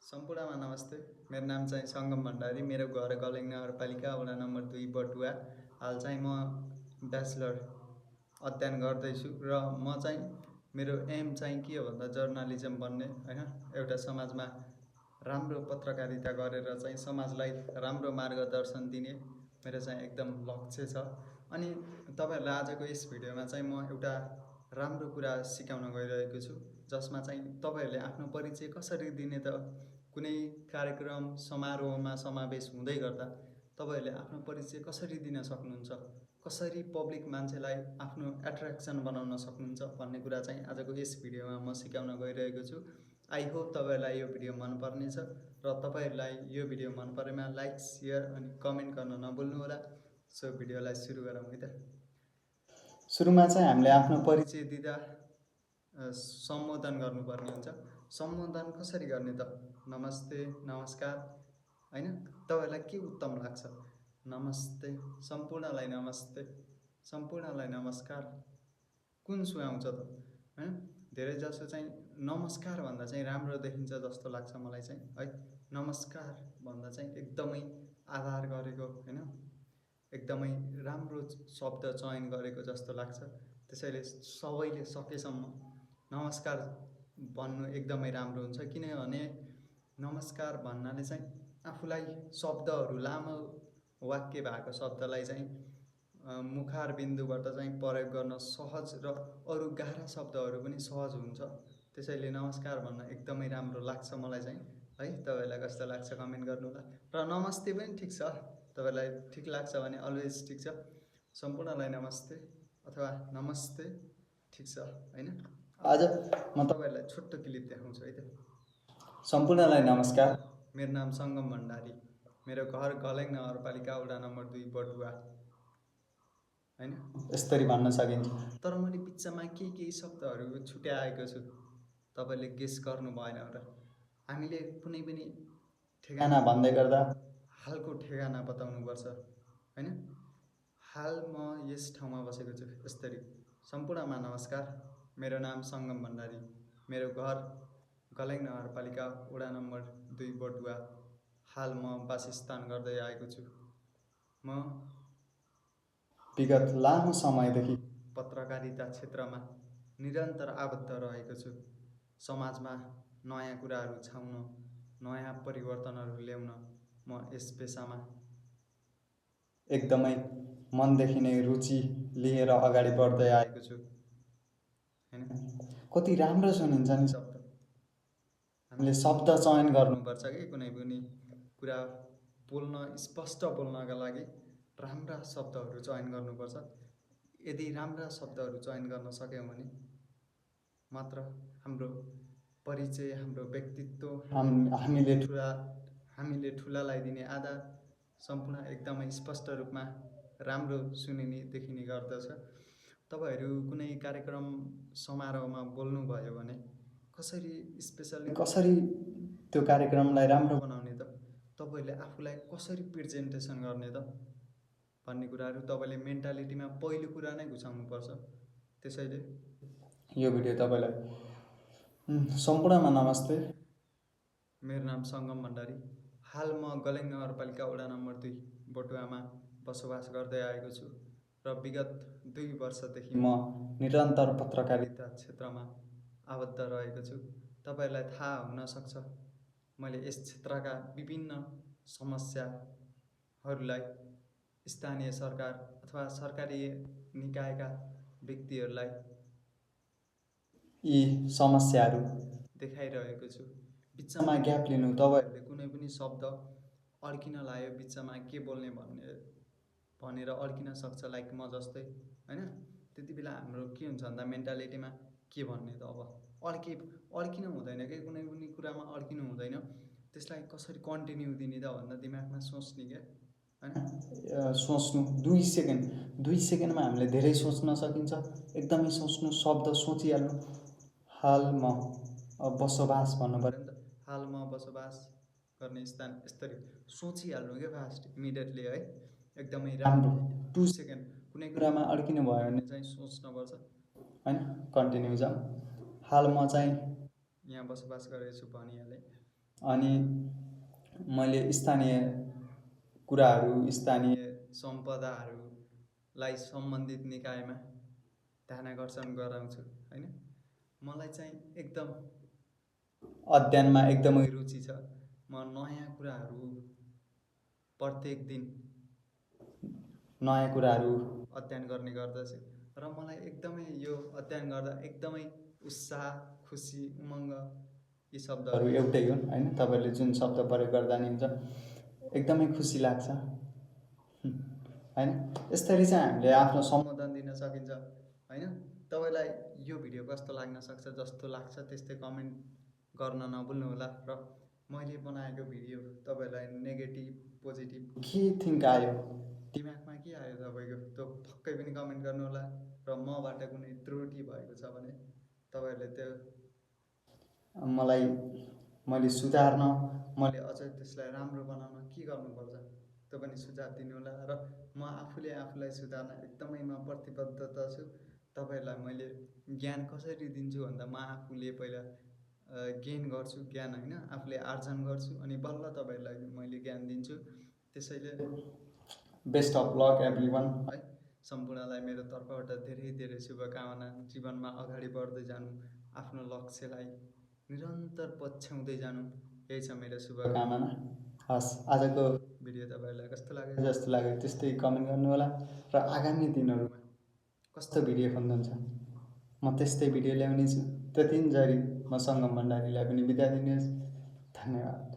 सम्पूर्णमा नमस्ते। मेरो नाम चाहिँ सङ्गम भण्डारी। मेरो घर गलैङ नगरपालिका वडा नम्बर 2 बटुवा। हाल चाहिँ म ब्याचलर अध्ययन गर्दैछु र म चाहिँ मेरो एम चाहिँ के हो भन्दा जर्नलिजम बन्ने हैन, एउटा समाजमा राम्रो पत्रकारिता गरेर चाहिँ समाजलाई राम्रो मार्गदर्शन दिने मेरो चाहिँ एकदम लक्ष्य छ। अनि तपाईहरुलाई आजको यस भिडियोमा चाहिँ म एउटा राम्रो कुरा सिकाउन गइरहेको छु, जसमा चाहिँ तपाईहरुले आफ्नो परिचय कसरी दिने त कुनै कार्यक्रम समारोहमा समावेश हुँदै गर्दा तपाईहरुले आफ्नो परिचय कसरी दिन सक्नुहुन्छ, कसरी पब्लिक मान्छेलाई आफ्नो एट्र्याक्सन बनाउन सक्नुहुन्छ भन्ने कुरा चाहिँ आजको यस भिडियोमा म सिकाउन गइरहेको छु। आई होप तपाईहरुलाई यो भिडियो मन पर्नेछ र तपाईहरुलाई यो भिडियो मन परेमा लाइक, शेयर अनि कमेन्ट गर्न नभुल्नु होला। सो भिडियोलाई सुरु गरौँ है त। सुरुमा चाहिँ हामीले आफ्नो परिचय दिँदा सम्बोधन गर्नुपर्ने हुन्छ। सम्बोधन कसरी गर्ने त? नमस्ते, नमस्कार हैन, तपाईहरुलाई के उत्तम लाग्छ? नमस्ते, सम्पूर्णलाई नमस्ते, सम्पूर्णलाई नमस्कार, कुन सुहाउँछ त? हैन, धेरै जसो चाहिँ नमस्कार भन्दा चाहिँ राम्रो देखिन्छ जस्तो लाग्छ मलाई चाहिँ है। नमस्कार भन्दा चाहिँ एकदमै आधार गरेको हैन, एकदमै राम्रो शब्द चयन गरेको जस्तो लाग्छ। त्यसैले सबैले सकेसम्म नमस्कार भन्नु एकदमै राम्रो हुन्छ, किनभने नमस्कार भन्नाले चाहिँ आफूलाई शब्दहरू लामो वाक्य भएको शब्दलाई चाहिँ मुखार बिन्दुबाट चाहिँ प्रयोग गर्न सहज र अरू गाह्रा शब्दहरू पनि सहज हुन्छ। त्यसैले नमस्कार भन्न एकदमै राम्रो लाग्छ मलाई चाहिँ है। तपाईहरुलाई कस्तो लाग्छ कमेन्ट गर्नु होला। र नमस्ते पनि ठिक छ, तपाईहरुलाई ठिक लाग्छ भने अलवेज ठिक छ। सम्पूर्णलाई नमस्ते अथवा नमस्ते ठिक छ हैन। आज म तपाईहरुलाई छोटो क्लिप देखाउँछु है त। सम्पूर्णलाई नमस्कार। मेरो नाम सङ्गम भण्डारी। मेरो घर गलैङ नगरपालिका वडा नम्बर 2 बटुवा हैन, यसरी भन्न सकिन्छ। तर मैले बिचमा केही शब्दहरू छुट्याएको छु, तपाईले गेस गर्नु भएन र। हामीले कुनै पनि ठेगाना भन्दै गर्दा हालको ठेगाना बताउनु पर्छ हैन। हाल म यस ठाउँमा बसेको छु यसरी। सम्पूर्णमा नमस्कार। मेरो नाम सङ्गम भण्डारी। मेरो घर गलैङ नगरपालिका वडा नम्बर 2 बटुवा। हाल म वासस्थान गर्दै आएको छु। म विगत लामो समयदेखि पत्रकारिता क्षेत्रमा निरन्तर आबद्ध रहेको छु। समाजमा नयाँ कुराहरू छाउन, नयाँ परिवर्तनहरू ल्याउन म यस पेसामा एकदमै मनदेखि नै रुचि लिएर अगाडि बढ्दै आएको छु हैन। कति राम्रो सुनिन्छ नि शब्द। हामीले शब्द चयन गर्नुपर्छ कि कुनै पनि कुरा बोल्न, स्पष्ट बोल्नका लागि राम्रा शब्दहरू चयन गर्नुपर्छ। यदि राम्रा शब्दहरू चयन गर्न सक्यौँ भने मात्र हाम्रो परिचय, हाम्रो व्यक्तित्व, हामीले ठुलालाई दिने आदर सम्पूर्ण एकदमै स्पष्ट रूपमा राम्रो सुनिने देखिने गर्दछ। तपाईहरु कुनै कार्यक्रम समारोहमा बोल्नुभयो भने कसरी त्यो कार्यक्रमलाई राम्रो बनाउने त? तपाईहरुले आफूलाई कसरी प्रेजेन्टेसन गर्ने त भन्ने कुराहरू तपाईले मेन्टालिटीमा पहिलो कुरा नै घुसाउनुपर्छ। त्यसैले यो भिडियो तपाईलाई सम्पूर्णमा नमस्ते। मेरो नाम सङ्गम भण्डारी। हाल म गलैङ नगरपालिका वडा नम्बर 2 बटुवामा बसोबास गर्दै आएको छु र विगत 2 वर्षदेखि म निरन्तर पत्रकारिता क्षेत्रमा आबद्ध रहेको छु। तपाईहरुलाई थाहा हुन सक्छ, मैले यस क्षेत्रका विभिन्न समस्याहरूलाई स्थानीय सरकार अथवा सरकारी निकायका व्यक्तिहरूलाई यी समस्याहरू देखाइरहेको छु। बिचमा ग्याप लिनु, तपाईहरुले कुनै पनि शब्द अड्किन लाग्यो बिचमा के बोल्ने भनेर अड्किन सक्छ, लाइक म जस्तै हैन। त्यति बेला हाम्रो के हुन्छ भन्दा मेन्टालिटीमा के भन्ने त अब अड्किनु हुँदैन के, कुनै पनि कुरामा अड्किनु हुँदैन। त्यसलाई कसरी कन्टिन्यू दिने त भनेर दिमागमा सोच्ने के हैन। सोच्नु 2 सेकेन्डमा हामीले धेरै सोच्न सकिन्छ। एकदमै सोच्नु, शब्द सोचिहाल्नु। हाल म बसोबास भन्नु पर्यो नि त। हाल म बसोबास गर्ने स्थान यसरी सोचिहाल्नु के फास्ट इमिडिएटली है। एकदमै राम्रो 2 सेकेन्ड। कुनै कुरामा अड्किनु भयो भने चाहिँ सोच्नुपर्छ हैन। कन्टिन्यू जाऊ। हाल म चाहिँ यहाँ बसोबास गरेको छु भनिहालेँ। अनि मैले स्थानीय कुराहरू, स्थानीय सम्पदाहरूलाई सम्बन्धित निकायमा ध्यानाकर्षण गराउँछु होइन। मलाई चाहिँ एकदम अध्ययनमा एकदमै रुचि छ। म नयाँ कुराहरू प्रत्येक दिन नयाँ कुराहरू अध्ययन गर्ने गर्दछु र मलाई एकदमै यो अध्ययन गर्दा एकदमै उत्साह, खुसी, उमङ्ग यी शब्दहरू एउटै हुन् होइन। तपाईँले जुन शब्द प्रयोग गर्दा नि हुन्छ एकदमै खुसी लाग्छ होइन। यसरी चाहिँ हामीले आफ्नो सम्बोधन दिन सकिन्छ होइन। तपाईँलाई यो भिडियो कस्तो लाग्न सक्छ, जस्तो लाग्छ त्यस्तै कमेन्ट गर्न नभुल्नुहोला। र मैले बनाएको भिडियो तपाईँलाई नेगेटिभ पोजिटिभ के थिङ्क आयो, दिमागमा के आयो तपाईँको, त्यो पक्कै पनि कमेन्ट गर्नुहोला। र मबाट कुनै त्रुटि भएको छ भने तपाईँहरूले त्यो मैले सुधार्न, मैले अझ त्यसलाई राम्रो बनाउन के गर्नुपर्छ त्यो पनि सुझाव दिनुहोला। र म आफूलाई सुधार्न एकदमै म प्रतिबद्धता छु। तपाईँहरूलाई मैले ज्ञान कसरी दिन्छु भन्दा म आफूले पहिला गेन गर्छु ज्ञान होइन, आफूले आर्जन गर्छु अनि बल्ल तपाईँहरूलाई मैले ज्ञान दिन्छु। त्यसैले बेस्ट अफ लक एभ्रिवान है। सम्पूर्णलाई मेरो तर्फबाट धेरै धेरै शुभकामना। जीवनमा अगाडि बढ्दै जानु, आफ्नो लक्ष्यलाई निरन्तर पछ्याउँदै जानु, यही छ मेरो शुभकामना। हस्, आजको भिडियो तपाईँहरूलाई कस्तो लाग्यो, जस्तो लाग्यो त्यस्तै कमेन्ट गर्नुहोला। र आगामी दिनहरूमा कस्तो भिडियो खोज्नुहुन्छ म त्यस्तै भिडियो ल्याउनेछु। त्यतिन्जरी म सङ्गम भण्डारीलाई पनि बिदा दिनुहोस्। धन्यवाद।